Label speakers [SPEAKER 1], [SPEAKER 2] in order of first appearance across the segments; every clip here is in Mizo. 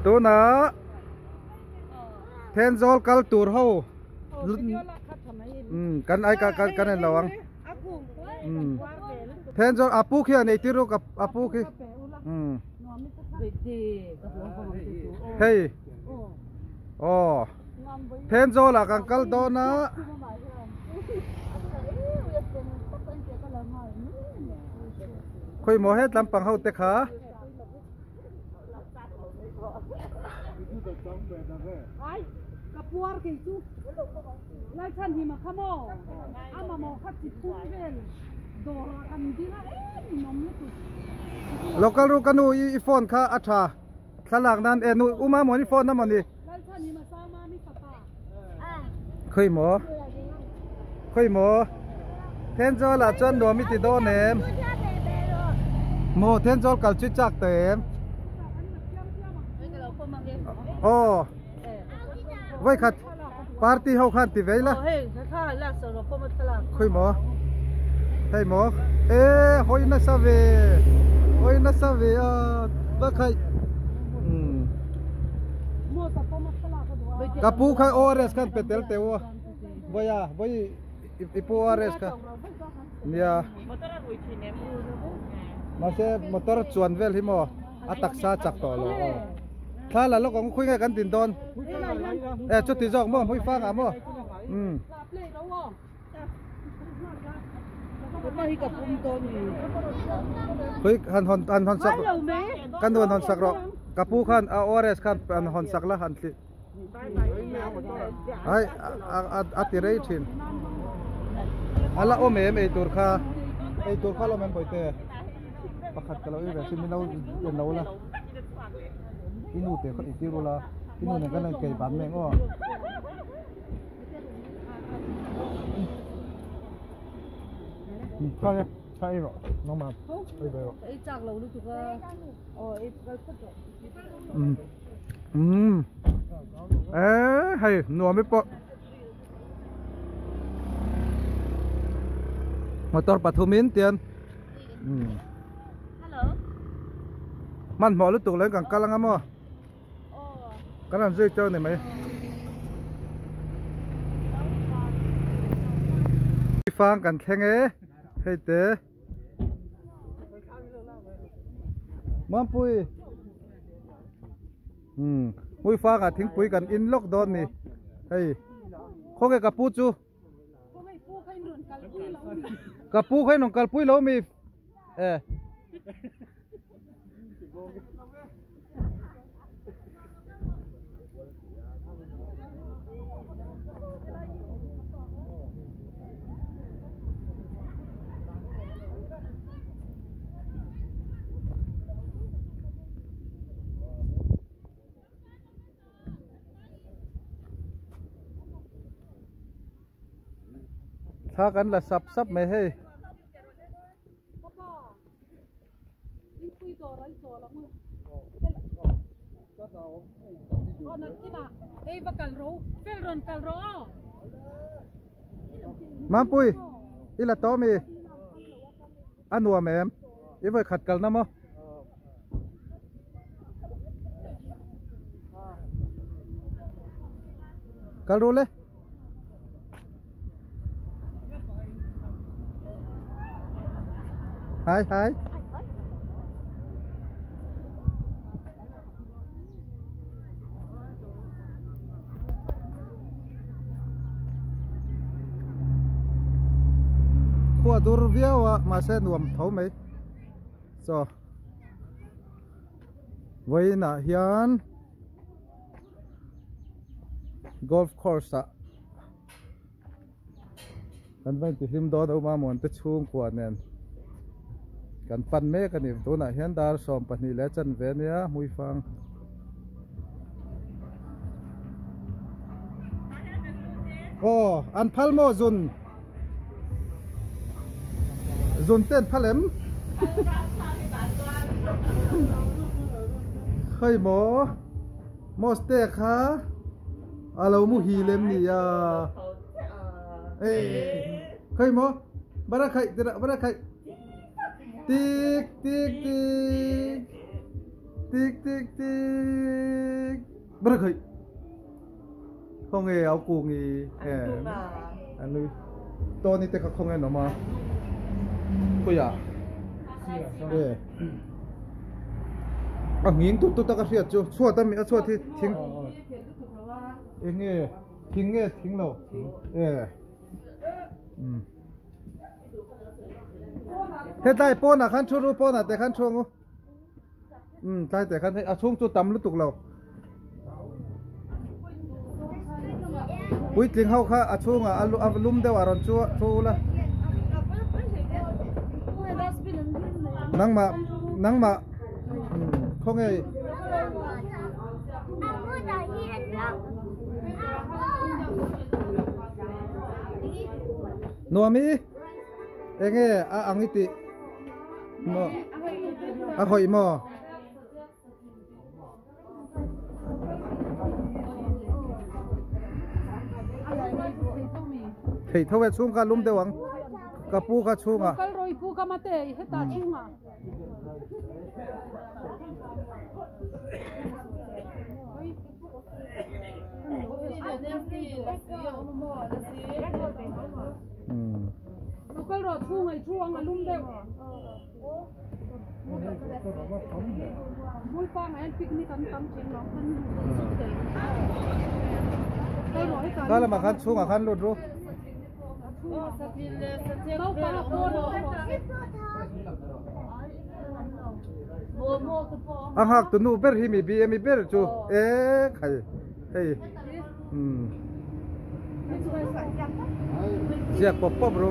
[SPEAKER 1] Tunah Thenzawl kal tur ho um kan ai ka kan en lo ang um Thenzawl a pu khi a nei tir ruk a pu khi um hei aw Thenzawl ah kan kal dawn a. Khawi maw het lampang ho te kha. Local ru ka nu i phone kha a tha thlalak nan e nu uma mawni phone a mawni khawi maw khawi maw Thenzawl ah chuan nuam i ti dawn em maw Thenzawl kal chu chak ta em aw vawikhat party ho khan ti vei la khawi maw hei maw e hawi nasa ve hawi nasa ve a va khaih ka pu kha ORS khan pe tel teu a vawi a vawi i pu ORS kha nia mahse motor chuan vel hi maw a taksa chak tawh lo aw thla la lawk ang khawi nge kan din dawn e chuti zawk maw hmui fang ah maw umm. Khawi han hawn han hawn sak ka nu an hawn sak rawh ka pu khan a ORS khan an hawn sak la han thlih ai a a ti rei thin a la awm em eitur kha eitur kha la awm em bawihte pakhat ka lo ei ve sin min lo en lo la i nu te kha i tir ula i nu nen khan an kei ban mai ang aw. Kha kha ei rawh nangmah ei ve rawh.
[SPEAKER 2] Ei chak lo lutuk a. Aw ei kal phawt rawh.
[SPEAKER 1] Um um eh hei nuam i pawh motor pathumin tian um
[SPEAKER 2] Hello.
[SPEAKER 1] Hmanhmawh lutuk lo in kan kal anga maw. Kan han zui teuh a ni mai. Fang kan thleng e hei te Mampui umm hmui fang ah thingpui kan in lawk dawn ni hei khawnge ka pu chu ka pu kha in rawn kalpui lo mi e. Thla kan la sap sap mai hei. Mampui i la tawh mi a nuam em i vawi khat kalna maw. Kal ru le. Hi hi. Khua dur viau a mahse nuam tho mai chaw vawiin ah hian golf course ah kan va intihlim dawn a uma muan te chhungkua nen kan pan mek a ni tunah hian dar 12 leh chanve a nia hmuifang aw an phal maw zun zun te an phal em khawi maw Moste kha a lo muhil em ni a khawi maw bara khaih tirah bara khaih tik tik tik tik tik tik. Ber khei khawnge au kungi e anui tawni te kha khawnge an awm a khawiah e a nghing tut tut a ka hriat chu chhuat a mi a chhuat hi thing eng nge thing nge thing lo e umm hetlai pawnah khan thu ru pawnah te khan thu ang u. Umm tlai teh khan hei a chhung chu tam lutuk lo puitling ho kha a chhungah a a lum deuh a rawn chu thu ula nangmah nangmah umm khawnge nuami enge a ang i tih. Maw a khawih maw? Thei tho e chhung kha lum deuh ang ka pu kha chhungah.
[SPEAKER 2] Kal rawh i pu ka mate i heta chhungah. Kal rawh chhung ai thu ang a lum deuh. Hmuifang ah hian picnic an tam thin lo kan kal rawh heta.
[SPEAKER 1] Kal lamah khan chhungah khan lut ru. A nghak tu nu ber hi mi bi emi ber chu e khai hei umm ziak pawp pawp ru.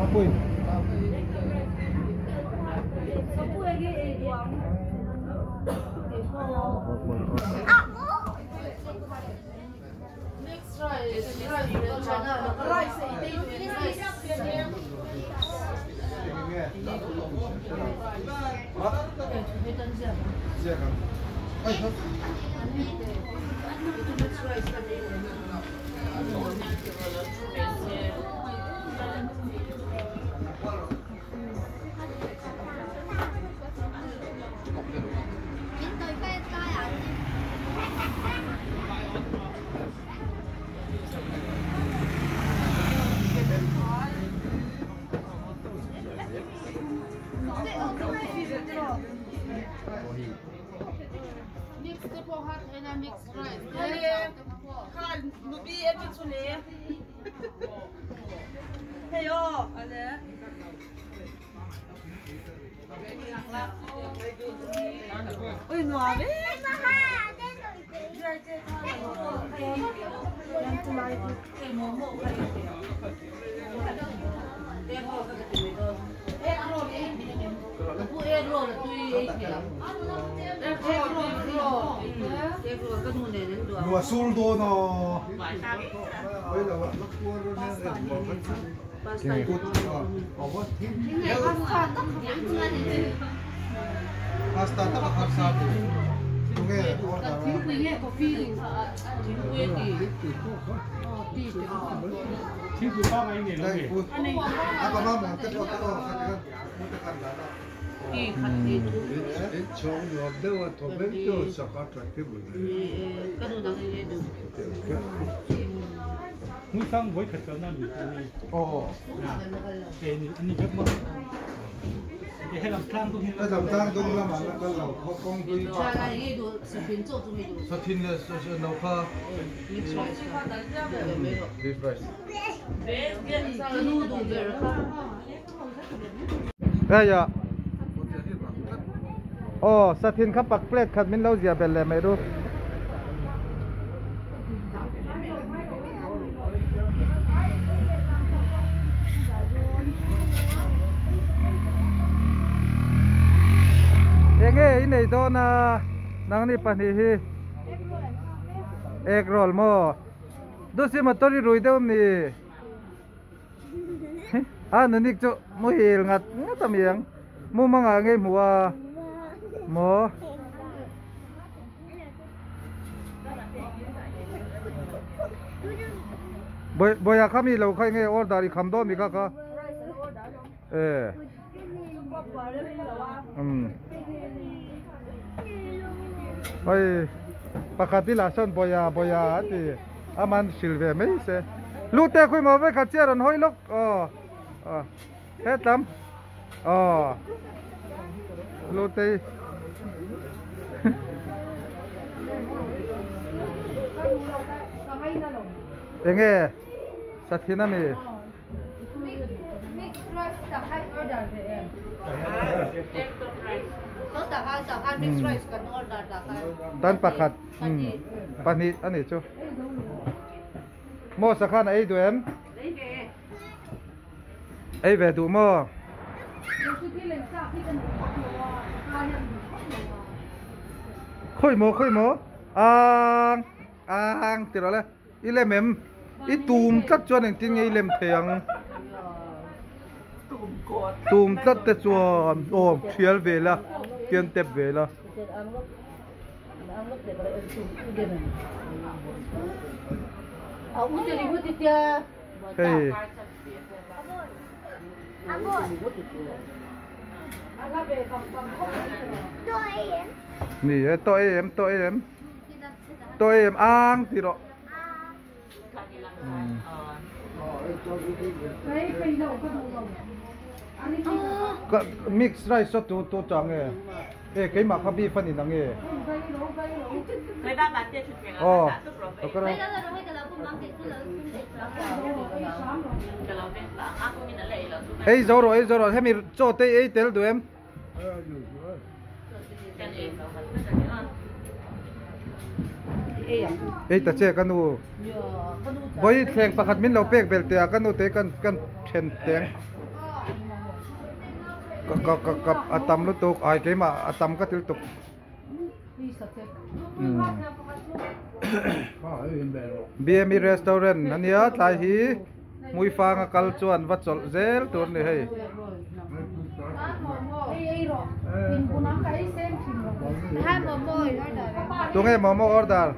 [SPEAKER 1] Apui. Mùa sul đô nó Pasta tak a khar sa ti. Tunge order a.
[SPEAKER 2] Thingpui nge coffee ring. Thingpui a ti. Aw ti te pawh.
[SPEAKER 3] Thingpui pangai nge lo nge.
[SPEAKER 1] A pa ma mong te pawh te aw khat khan mu te khan dan a.
[SPEAKER 3] Hmuifang voi khat kal na ni ni.
[SPEAKER 1] Aw.
[SPEAKER 3] E ni ani vek ma. E helam tlang dung hi.
[SPEAKER 1] Helam tlang dung lamah la kal lo khaw kawng hlui. Sathin leh no kha. Beef rice. Heia aw sathin kha pak plate khat min lo zia belh leh mai ru. Enge i nei dawn a nangni pahnih hi egg roll maw dusi motor i rui deuh ami a nunik chu muhil ngat ngat a mi ang mumangah ngei hmuh a maw. Bawiha kha mi lo kha enge order i kham dawn mi kha kha e um hei pakhat i lah sawn bawiha bawiha a ti aman hril ve mai se lu te khawi maw vekhat chiah rawn hawi lawk aw aw hetlam aw lu te enge sathin ami Tan pakhat pahnih a nih chu. Maw sakhan a ei duh em? Ei ve duh maw? Khawi maw khawi maw? Ang ang ti rawh le. I lem em? I tum tlat chuan engtin nge i lem thei ang? Tum tlat te chuan aw thial ve la, tian tep ve la. Hei. Ni e, to em, to em. To em ang ti rawh. Ka mix rice saw tu tu chang nge e keimah kha beef a ni nang e aw ei zo rawh ei zo rawh hemi chaw te ei tel duh em. Ei ta che ka nu vawi thleng pakhat min lo pek bel teh a ka nu te kan kan then teng ka ka ka ka a tam lutuk ai keimah a tam ka ti lutuk BME restaurant ania tlai hi. Hmuifanga kal chuan va chawlh zel tur a ni hei. Tunge momo order?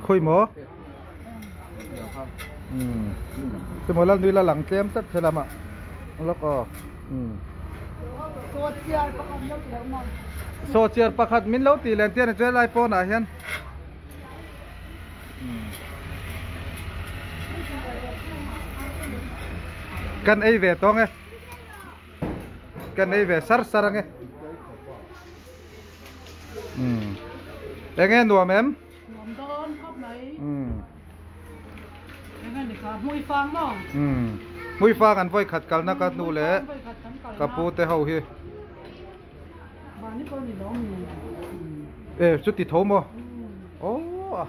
[SPEAKER 1] Khawi maw? Chu maw Lalnui la lang tlem tlat he lamah lawk aw. Saw chiar pakhat min lo tih len tir a ni chu helai pawnah hian. Kan ei ve tawng e. Kan ei ve sar sar ange. Um. Enge nuam em?
[SPEAKER 2] Nuam dawn khawp mai. Um. Enge ni kha hmui fang maw?
[SPEAKER 1] Um. Hmui fang an vawi khat kalna ka hnu leh ka pu te ho hi. E chuti tho maw? Aw.